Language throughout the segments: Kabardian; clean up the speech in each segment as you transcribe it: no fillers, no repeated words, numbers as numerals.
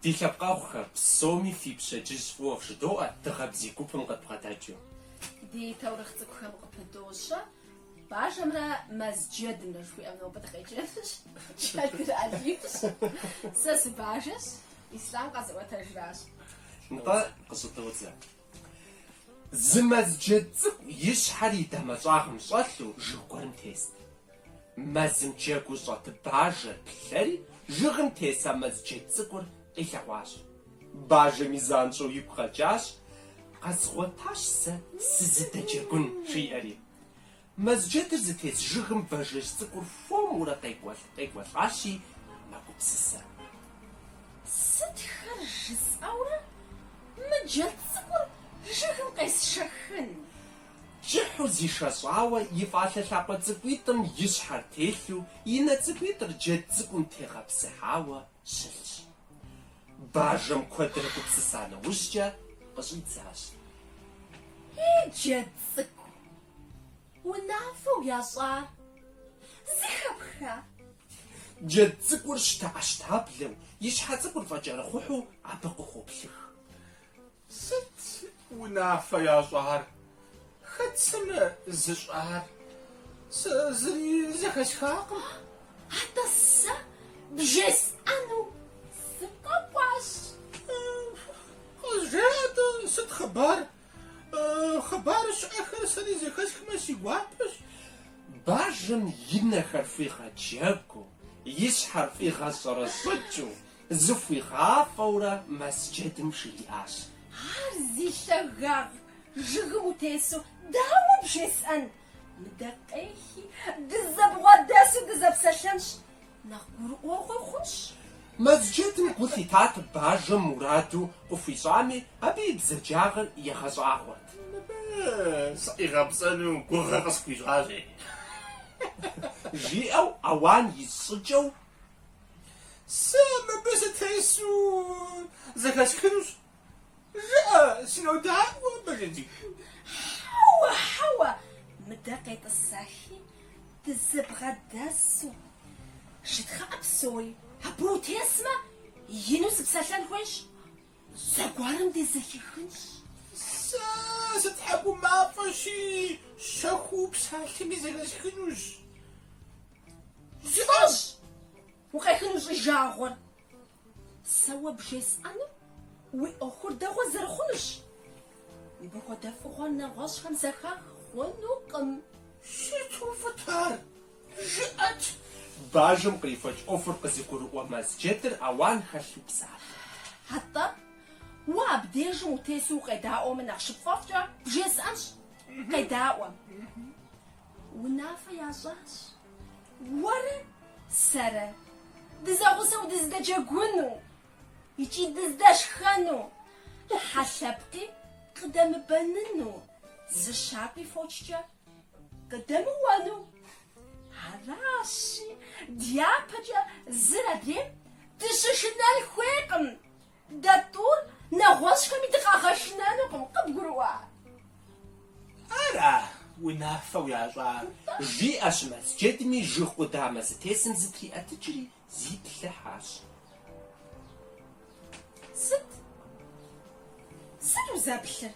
Ди лъэпкъэгъухэ, псоми фи пщэдджыжь фӏыуэ фжыдоӏэ Дыгъэ бзий гупым къыдбгъэдэкӏыу. Ди таурыхъ цӏыкӏухэм къыпыдощэ Бажэмрэ мэз джэдымрэ жыхуиӏэм нобэ дыкъеджэнущ. Джэдыр Алимщ. Сэ сыбажэщ, Ислъам къэзыӏуэтэжращ. Нтӏэ, къыщӏыдодзэ. Зы мэз джэд цӏыкӏу и щхьэр и дамэ щӏагъым щӏэлъу жыг гуэрым тест. Мэзым джэгуу щӏэт бажэр плъэри, жыгым тес а мэз джэд цӏыкӏур къилъэгъуащ. Бажэми занщӏэу игу къэкӏащ, Къэзгъуэтащ сэ сызыдэджэгун, жиӏэри. Мэз джэдыр зытес жыгым бажэжь цӏыкӏур хуэмурэ къекӏуэлӏащи, мэгупсысэ. Сытхэр жысӏэурэ мы джэд цӏыкӏур жыгым къесшэхын? Кӏыхьу зишэщӏауэ и фӏалъэ лъакъуэ цӏыкӏуитӏым и щхьэр телъу, и нэ цӏыкӏуитӏыр джэд цӏыкӏум тегъэпсыхьауэ щылъщ. Бажэм куэдрэ гупсыса нэужькӏэ къыщӏидзащ. Ей, джэд цӏыкӏу, унафэу ящӏар зэхэпха? Джэд цӏыкӏур щтэӏэщтаблэу, и щхьэ цӏыкӏур фӏэкӏэрыхъухьу абы къыхуоплъых. Сыт унафэ ящӏар? Хэт сымэ зыщӏар? Сэ зыри зэхэсхакъым. Атӏэ сэ бжесӏэну сыкъэкӏуащ. Къызжеӏэ-тӏэ, сыт хъыбар? Хъыбар щыӏэхэр сэри зэхэсхмэ си гуапэщ. Бажэм и нэхэр фӏигъэджэгуу, и щхьэр фӏигъэщӏэрэщӏыкӏыу, Зыхуигъафӏэурэ мэз джэдым жриӏащ. Ар зи лъагагъ жыгым утесу дауэ бжесӏэн? Мыдэ къехи, дызэбгъуэдэсу дызэпсэлъэнщ, нэхъ гурыӏуэгъуэ хъунщ. Мэз джэдым гу лъитат бажэм мураду къыхуищӏами, абы и бзаджагъэр игъэщӏагъуэрт. Мыбы сыкъигъэпцӏэну гугъэ къысхуищӏащи. Жиӏэу ауан ищӏ щӏыкӏэу Сэ мыбы сытесу зэхэсхынущ. Жыӏэ, сынодаӏуэ, бажэ цӏыкӏу. Хьэуэ, хьэуэ, мыдэ къетӏысэхи, дызэбгъэдэсу. Жыдгъэӏэ псори, абы утесмэ, ину сыпсэлъэн хуейщ. Зэгуэрым дызэхихынщ. Сэ сытхьэкӏумафӏэщи, щэхуу упсалъэми зэхэсхынущ. Слӏожь, укъехыну щӏижагъуэр. Сэ уэ бжесӏэнур уи ӏуэхур дэгъуэ зэрыхъунущ. Мыбы хуэдэ фӏыгъуэр нэгъуэщӏхэм зэхах хъунукъым. Сыту фӏыт ар! Жыӏэт! Бажэм кърихуэкӏ ӏуэхур къызыгурыӏуэ мэз джэдыр ауан хэлъу псалъэрт. Атӏэ, уэ абдежым утесу укъедаӏуэмэ нэхъ щыпфӏэфӏкӏэ бжесӏэнщ. Къедаӏуэ. Унафэ ящӏащ уэрэ сэрэ дызэгъусэу дыздэджэгуну икӏи дыздэшхэну, хьэ лъэпкъи къыдэмыбэныну, зы щакӏуи фочкӏэ къыдэмыуэну. Аращи, дяпэкӏэ зыр адрейм дыщышынэн хуейкъым. Дэ тӏур нэгъуэщӏхэми дыкъагъэшынэнукъым, къыбгурыӏуа? Ара унафэу ящӏар? Жиӏэщ мэз джэдми жыг къудамэ зытесым зытриӏэтыкӏри зиплъыхьащ. Сыт? Сыт узэплъыр?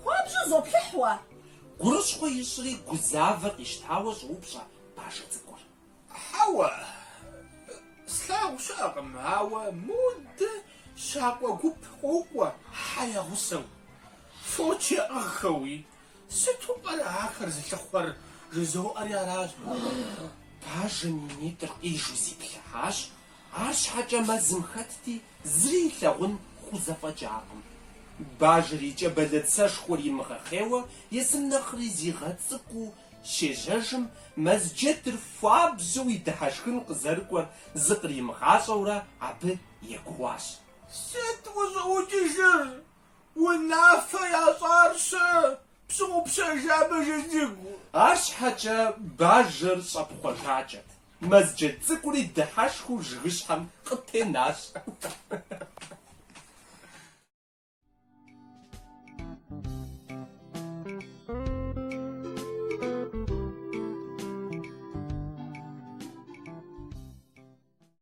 Хуабжьу зоплъыхь уэ. Гурыщхъуэ ищӏри гузавэ къищтауэ щӏоупщӏэ бажэ цӏыкӏур. Хьэуэ, слъагъу щыӏэкъым, ауэ модэ щакӏуэ гуп къокӏуэ хьэ я гъусэу, фоч яӏыгъхэуи, сыту пӏэрэ ахэр зылъыхъуэр жызоӏэри аращ. Бажэм и нитӏыр къижу зиплъыхьащ, арщхьэкӏэ мэзым хэтти, зыри илъагъун хузэфӏэкӏакъым. Бажэр и кӏэ бэлацэшхуэр имыгъэхъейуэ езым нэхъри зигъэцӏыкӏуу Щежьэжым, мэз джэдыр хуабжьу и дыхьэшхын къызэрыкӏуэр зыкъримыгъащӏэурэ абы егууащ. Сыт ущӏыӏукӏыжыр? Унафэ ящӏар-щэ? Пщыгъупщэжа бажэ цӏыкӏу? Арщхьэкӏэ бажэр щӏэпхъуэжакӏэт. Мэз джэд цӏыкӏури дыхьэшхыу жыгыщхьэм къытенащ.